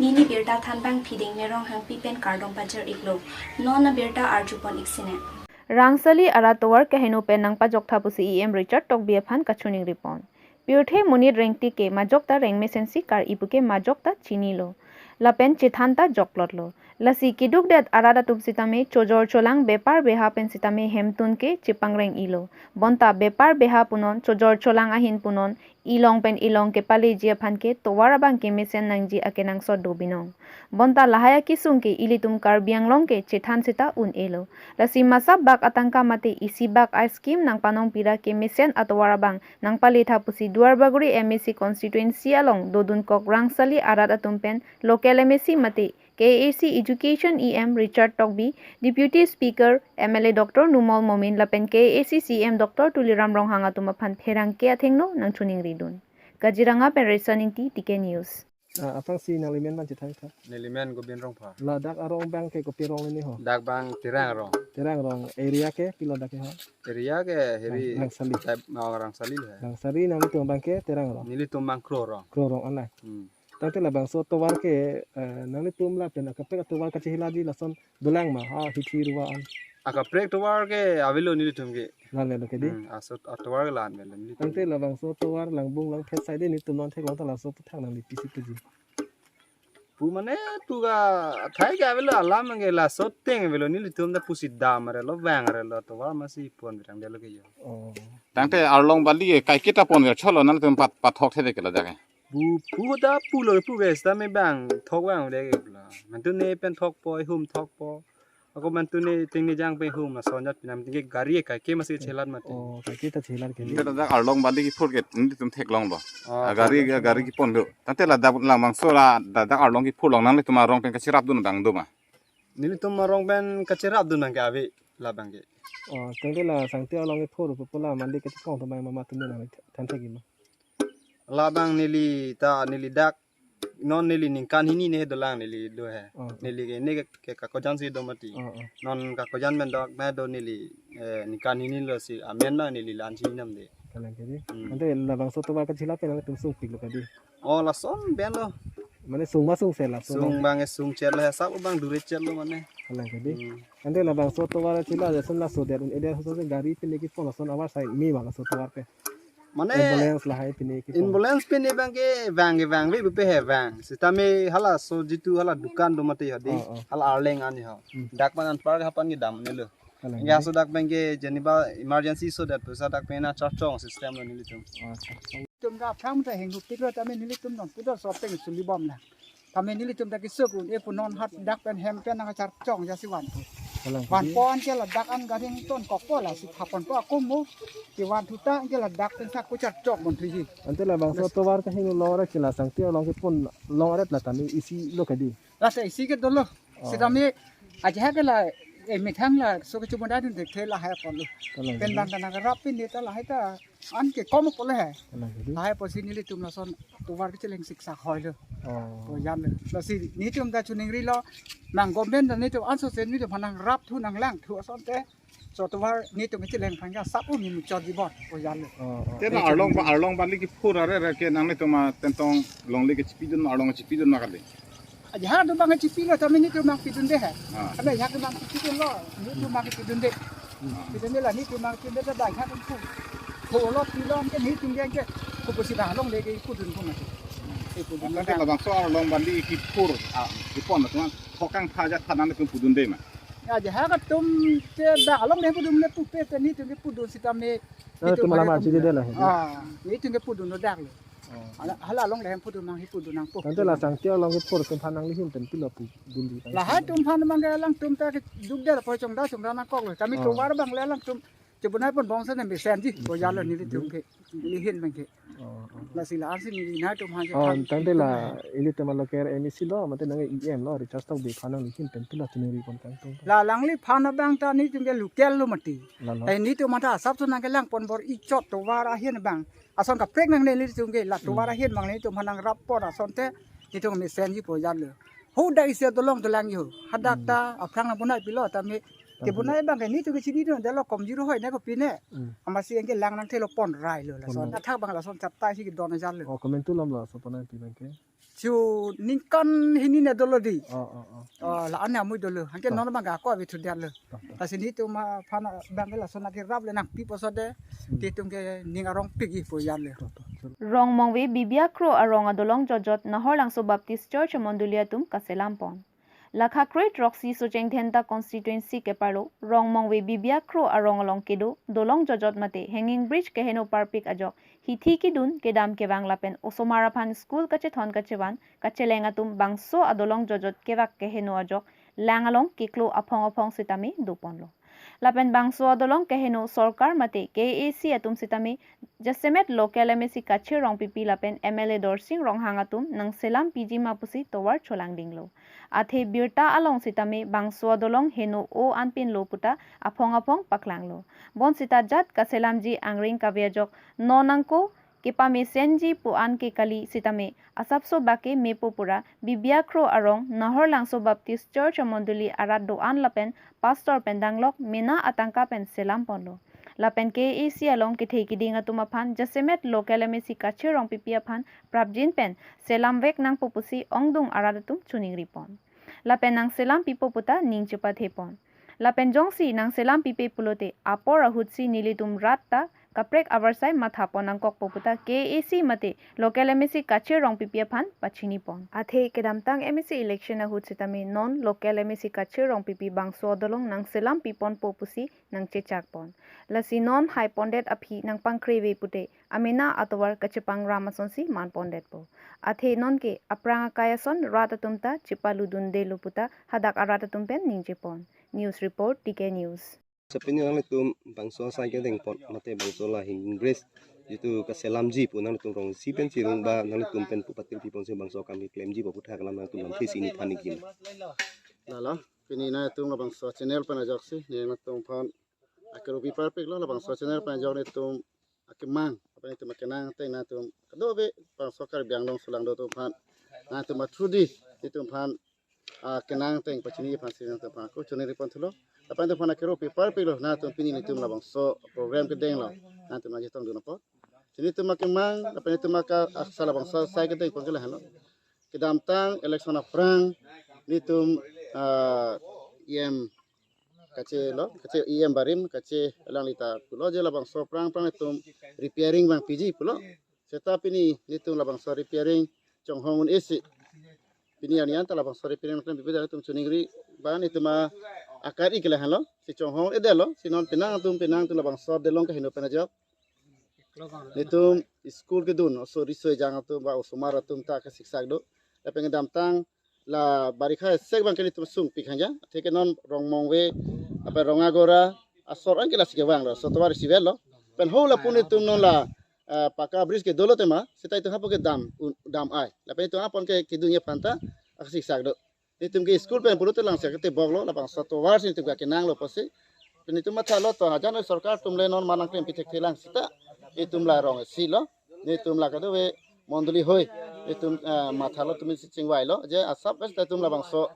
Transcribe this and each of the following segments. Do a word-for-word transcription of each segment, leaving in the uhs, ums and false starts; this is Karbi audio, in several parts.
Neli birta thanbang Phiding Ronghangpi pen kardom pajir-iklo. Non abirta arjupon-ik sine. Rangsali arat tovar kaheno pen nangpajoktha pusi E M Richard Tokbi aphan kachiningri pon. Pirthe monit rengtik ke majok ta rengmesen si kar-i pu ke majok ta chinilo. Lapen chethan ta joklotlo. Lasi keduk det arat atum sitame chojor cholang bepar beha pen sitame hemtun ke chepangreng-ilo. Bonta bepar beha punon chojor cholang ahin punon ilong pen ilong kepaleji aphan ke tovar abang kemesen nangji akenangsot do binong. Bonta lahai akesung ke ilitum Karbi Anglong ke chethan seta un-elo. Lasi masap bak atangka mate isi bak a-scheme nangpanong pira kemesen atovar abang nangpaletha pusi Duarbagori M A C constituency along dodunkok Rangsali arat atum pen local M A C mate K A A C Education E M Richard Tokbi, Deputy Speaker M L A Doctor Numal Momin lapen K A A C C M Doctor Tuliram Ronghang atum aphan pherangke athengno nangchiningridun. Kaziranga pen Reson Ingti, T K News. Ah, aphrangsi nangli men abang chethan tha. Neli men Gobind Rongphar. Ladak arong abang ke kopi rong ni ho? Dak abang Terang Rong. Terang Rong. Area ke pilo dak ke ho? Area ke heri Rang-, Rangsali. Type, oh, Rangsali lo he. Rangsali, nanglitum abang ke Terang Rong. Nelitum abang Kro Rong. Kro Rong anai. Hmm. Tangte labangso tovar ke, eh, nanglitum lapen akaprek atovar kachehilaji lason dolang ma, ha, hithi ruwa an. Akaprek tovar ke avelo nelitum ke. Lale lo ke di. Hmm, aso atovar ke la-an avelo nelitum. Tangte labangso tovar langbung langphet side nelitum non theklong ta laso aphuthak nangli pisi puji. Pu mane tu ka athai ke avelo alam ke laso ateng avelo nelitum ta pusi damre lo vanre lo tovar masi pon birang delo ke jo. Oh. Tangte arlong bali ke kaiketa pon ke cholo nanglitum pat, pathok thede ke ladak ke. Pu, pu ta pulo pu ke sitame bang thok bang de ke la. Mantune pen thokpo, ihum thokpo. Ako mantune tengnejang pen ihum lason jat pinam tingke gari kaike masi chelat mati. Oh, kaiketa chelat ke di. Tangte ladak arlong bali kiphur ke nelitum theklonglo. Oh, ah, gari, theklong. Gari kepon do. Tangte ladak labangso la, ladak arlong kiphur along nanglitum arong pen kacherapdun abang do ma? Nelitum arong pen kacherapdun abang ke ave labang ke. Oh, tangte la sangti arlong kiphur pu pu la mandi kachekong atum abang mama atum nangthan thekji ma? Labang neli ta neli dak non neli ningkan hini ne dolang neli do he. Oh, oh. Neli ke ne ke, ke kakojan si do mati. Oh, oh. Non kakojan pen dak na do neli, eh, ningkan hini lo si amen abang neli la-an si nam de. Kalang ke di. Hmm. Tangte labangso tovar kachila pen nangtum sungpiklo ke di. Oh, lason pen lo. Mane sung ma sungse lason. Sung abang e sungchelo he sap abang dure chelo mane. Kalang ke di. Hmm. Tangte labangso tovar chila lason laso der un eder hoso gari pen ne kepon lason avar sai me ma laso tovar pen. Mane ambulance lahai pen ne kepon. Ambulance pen ne abang ke vang ke vangve bupe he vang. Sitame halaso jitu hala dukan do mati ho di. Oh, oh. Hala arleng ani ho. Hmm. Dak pen anpar hapan kedam ne lo. Kalang. Ingke aso dak pen ke jeniba emergency so that pusi dak pen nangcharchong system lo nelitum. Oh, acha. Tum ka aphrang ta hinghu piklo tame nelitum non pudor so pen suli bom na. Tame nelitum ta kesuk un-e pu non hat dak pen hem pen nangcharchong jasi vanpo. Kalang. Vanpo anke ladak an gari ton kokpo lasi thapon po akum mo. Kevanthu ta anke ladak pen thak ko charchok mon thuji. Tangte labangso tovar kaheno along ra ke la sangti arlong kepon along aret la tame isi lo ke di. Lasi isi ke dolo. Oh. Sitame aja ke la, eh, methang laso kechumodadun de ke lahai apotlo. Kalang. Pen bang ta nang rap pen ne ta lahai ta an ke kom apotlo he. Kalang ke di. Lahai apotsi nelitum lason tovar kecheleng siksak hoilo. Oh. Ko jan lo. Lasi nelitum ta chiningrilo. Nang government ta nelitum anso se nelitum aphan nangrapthu nanglangthu asonte. So tovar nelitum kecheleng aphan ke sap un ni muchot jibon. Ko jan lo. Oh, oh. Te na arlong ba-, arlong bali kiphur are re ke nanglitum atentong longle kechipidun arlong chipidun ma kali. Aja ha do bang chipilo tame nelitum bang pidunde he. Ah. Tame ya ke bang pidunlo, nelitum bang pidunde. Hmm. Pidunde la nelitum bang pidunde ta bang ha tum pu. Ko lo pilo ke nelitum ke ke. Ko pusi bang longle ke pudun ko mati. Eh, pudun. Tangte labangso arlong bali kiphur, ah, kepon atum thokang tha ja tha nangtum pudunde ma? Aja ha ka tum te bang longle pudun le pupe te nelitum ke pudun sitame. Nelitum tum lama aji de la he. Ah, nelitum ke pudun lo dak lo. Oh. Hala, hala longle hem pudun nang hi pudun nangpo. Tangte la sangti arlong kiphur atum aphan nangli ahin pen pilo pudunji. Lahai atum aphan abang ke alangtum ta keduk det apot chongda chongda nangkoklo. Tame, oh, tovar abang le alangtum chebunai pon bong sa ne mesenji. Ko jalo nelitum ke. Neli ahin abang ke. Oh, oh. Lasi la-an si neli nangtum aphan. Oh, tangte la ilitum aloker M A C lo, mate nang E M lo, Richard Tokbi aphan nangli ahin pen pilo chiningri pon tangtung. La alangli aphan abang ta nelitum ke local lo mati. Lalo. Eh, nelitum aphan ta asap so nangkelang pon bor-i chot tovar ahin abang. Ason kaprek nangne nelitum ke la tovar ahin abang nelitum aphan nangrap pon asonte nelitum mesenji po jalo. Ho dak isi adolong dolang jo. Hadak ta aphrang nang bunai pilo tame. Kebunai abang ke nelitum ke chini dun delo komjuro hoi ne kopi ne. Hmm. Amatsi anke lang nangthelo pon rai lo lason. Pon rai. Athak abang lason chattai si kedon jalo. Oh, komentu lam lo so pon rai pi abang ke. Chu ningkan hini ne dolo di. Oh, oh, oh. Oh, la-an amui dolo. Hangke non bang ako abi thu dia lo. Toh, toh. Lasi netum aphan bang ke lason aki rap le nangpipo sode. Hmm. Netum ke ning arong pik-i pu ya le. Toh, toh. Rongmongve Bibia Kro arong adolong jotjot Nahorlangso Baptist Church mondoli atum kaselam pon. Lakha kroi throksi Socheng Dhenta constituency keparlo Rongmongve Bibia Kro arong along kedo dolong jotjot mate hanging bridge keheno parpik ajok hithi kedun kedam kevang lapen osomar aphan school kachethon kachevan kacheleng atum bangso adolong jotjot kevak keheno ajok lang along keklo aphong aphong sitame doponlo. Lapen bangso adolong keheno sorkar mate K A A C atum sitame jasemet local M A C Kache Rongpipi lapen M L A Dorsing Ronghang atum nangselam piji ma pusi tovar cholangdinglo. Athe birta along sitame bangso adolong heno o anpinlo puta aphong aphong paklanglo. Bonsita jat kaselamji angring kave ajok non nangko kepamesenji pu an ke kali sitame asapso bake mepo pura Bibia Kro arong Nahorlangso Baptist Church amondoli arat do-an lapen pastor pen danglok mena atangka pen selam ponlo. Lapen K A A C along kethe keding atum aphan jasemet local M A C Kache Rongpipi aphan prapjin pen selam vek nangpo pusi ongdung arat atum choningri pon. Lapen nangselam pipo puta ning chepathe pon. Lapen jongsi nangselam pipe pulote apor ahutsi nelitum rat ta kaprek avarsai matha pon nangkokpo puta K A A C mate local M A C Kache Rongpipi aphan pachini pon. Athe kedamtang M A C election ahut sitame non local M A C Kache Rongpipi bangso adolong nangselam piponpo pusi nangchechak pon. Lasi non hai pondet aphi nangpangkreve pute amena atovar kachepangram asonsi man pondetpo. Athe nonke aphrang akai ason rat atum ta chepaludundelo puta hadak arat atum pen ningje pon. News report, T K News. Sapini nanglitum bangso asai kedeng pon mate bangso la hanging bridge jitu kaselamji pu nanglitum rong isi pen chirung ba nanglitum pen pu patil pi ponsi bangso akam keklemji ba puthak alam nanglitum lam thesi ni thani gim. Lalo, pini nangtum labangso channel pen ajoksi, nangtum aphan akiru pi parpiklo, labangso channel pen ajok netum akemang, apa netum akenang ateng nangtum kadokave bangso Karbi Anglong solangdo atum aphan, nangtum athudi netum aphan, ah, kenang ateng pachini aphansi nangtum aphan ako choningri pon thulo. Lapen netum aphan akiru pi parpiklo, nangtum pini netum labangso program kedenglo, nangtum nangchetongdun apot. Pini netum akemang, lapen netum aka aksa labangso asai kedeng pon ke lahenlo. Kedamtang election aphrang netum, ah, E M Kache lo, Kache E M Barim, Kache alangli ta pulo je labangso aphrang aphrang netum repairing abang piji pulo. Seta pini netum labangso repairing chonghong un-esi. Pini arni an ta labangso repairing nangklem pipe, netum choningri ba netum a akari ke lahenlo, si chonghong un-edetlo, si non penang atum penang atum labangso adolong keheno pen ajok netum school kedun, oso riso ejang atum ba osomar atum ta kasiksak do. Lapen kedamtang la barikha sek abang ke netum sungpik hangja. Athe ke non Rongmongve, apa Rongagora asor an ke lasi kevanglo, so tovar isi vetlo. Pen ho lapu netum non la, ah, paka bridge ke dolo tema, seta itum hapu ke dam, un-, dam ai. Lapen itum apon ke kedun aphan ta kasiksak do. Netum ke school pen pulote langse keteboklo, labangso tovar si netum ke kenanglo pusi. Netum mathalo to hajan sorkar atum le non manang klem pithekthe lang seta. Netum la rong isi lo. Netum la kadokave mondoli hoi. Netum, eh, mathalo atum si chingvailo. Je asap bes netum labangso,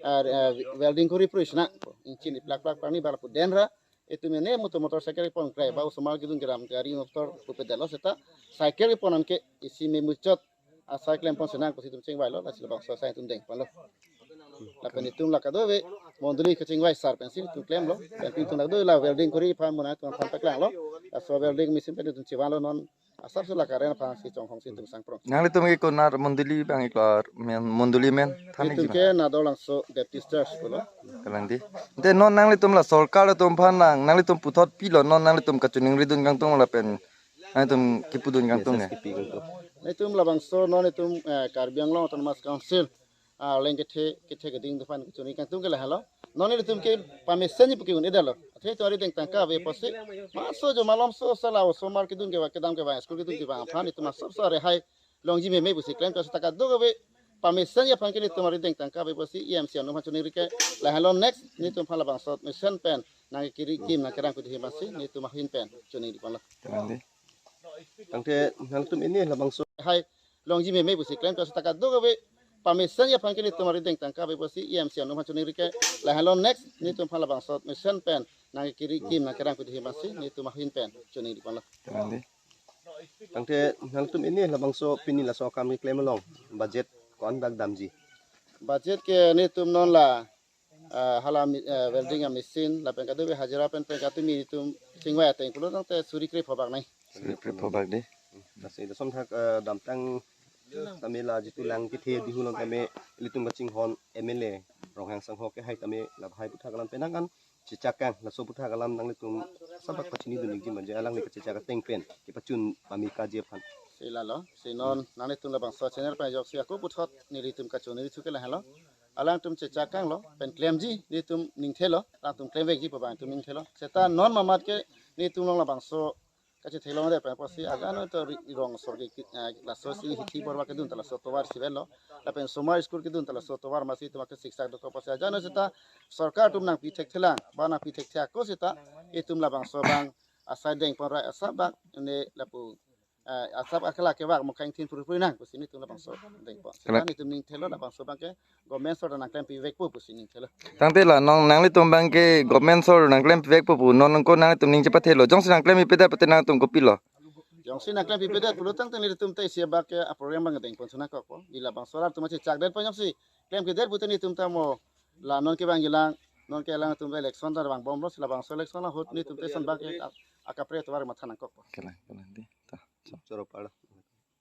eh, eh, welding kori prui sina. Inchi ni plak plak plak ni bala pu denra. Netum ne motor motorcycle pon krai ba osomar kedun kedam gari motor pupedetlo seta. Cycle pon anke isi memuchot asai klem pon senang pusi netum chingvailo, lasi labangso asai netum deng ponlo. Lapen netum la kadokave mondoli kachingvai sar pensi netum klemlo. Pen pini netum la kadokave la welding kori aphan muna netum aphan paklanglo. Laso welding machine pen netum chivanlo non asapso la current aphansi chonghong si netum sangprong. Nanglitum ke konat mondoli abang iklar men mondoli men thani Netum jima. Ke Nahorlangso Baptist Church pulo. Kalang di. Ante non nanglitum la sorkar atum aphan nang, nanglitum puthot pilo non nanglitum kachoningridun kangtung lapen nanglitum kipudun kangtung ne. Message kipi kangtung. Netum labangso non netum, eh, Karbi Anglong Autonomous Council, ah, leng kethe, kethe keding atum aphan kachoningri kangtung ke lahenlo. Non netum kepamesen ji pu ke un-edetlo. Athe itum arideng tangka ave pusi. Maso jo malomso sala osomar kedun kevang kedam kevang school kedun kevang aphan itum asapso rehai longji meme pusi klem, seta kadokave pamesen ji aphan ke netum arideng tangka ave pusi E M C atum aphan choningri ke lahenlo, next netum aphan labangso mesen pen nangkiri kim nangkerang kudi himasi netum ahin pen choningri ponlo. Tangte nangtum ini labangso hai longji meme pusi klem, seta kadokave pamesen ji aphan ke netum arideng tangka ave pusi E M C atum aphan choningri ke lahenlo, next netum aphan labangso mesen pen nangkiri kim nangkerang kudi himasi netum ahin pen choningri ponlo. Tangte nangtum ini labangso pini laso akam keklem along budget ko-an bak damji? Budget ke netum non la, ah, hala mi-, ah, welding a-machine lapen kadokave hajira pen pen katu netum chingvai ateng pulo tangte suri krepho bak nai. Suri krepho bak dei. Lasi lason thak, ah, damtang tame la jitu lang kethe dihu along tame ilitum kachinghon M L A Ronghang Sangho ke hai tame la hai aputhak alam penang an chechak kang, laso aputhak alam nanglitum asap bak pachini dun ningje manje alangli kachechak ateng pen kepachun pame kaji aphan. Si lalo, si non nanglitum labangso channel pen ajoksi ako puthot nelitum kachoningri thu ke lahelo. Alangtum chechak kanglo, pen klemji nelitum ningthelo, alangtum klemvekji pu abang nelitum ningthelo. Seta non mamat ke nelitum along labangso kachetheklong det pen apotsi ajano to ri-, rong sorgi ki-, eh, laso si Hithi Borwa kedun ta laso tovar si avelo. Lapen Somar School kedun ta laso tovar masi itum ake siksak dokok apotsi ajano seta sorkar atum nangpi thekthelang, ba nangpi thekthe ako seta itum labangso abang asai dengpon ra asap bak ne lapu, eh, asap akela kevak mukha ingthin puri puri nang pusi netum labangso dengpon. Kela- Seta netum ningthelo labangso abang ke government sor nangklempivekpo pusi ningthelo. Tangte la non nanglitum abang ke government sor nangklempivekpo pu non ko nanglitum ning chepathelo. Jongsi nangklempipedet pute nangtum kopilo? Jongsi nangklempipedet pulo tangte netum ta isi abak ke a-program abang dengpon sunakokpo. Ila labangso alam atum chechakdetpo jongsi klemkedet pute netum ta mo la non ke abang ilang, non ke alangtum election ta vangbomlo, si labangso election ahut netum ta ison abang ke a-, akaprek tovar matha nangkokpo. Kela, kela dei. Ta. Choro pala.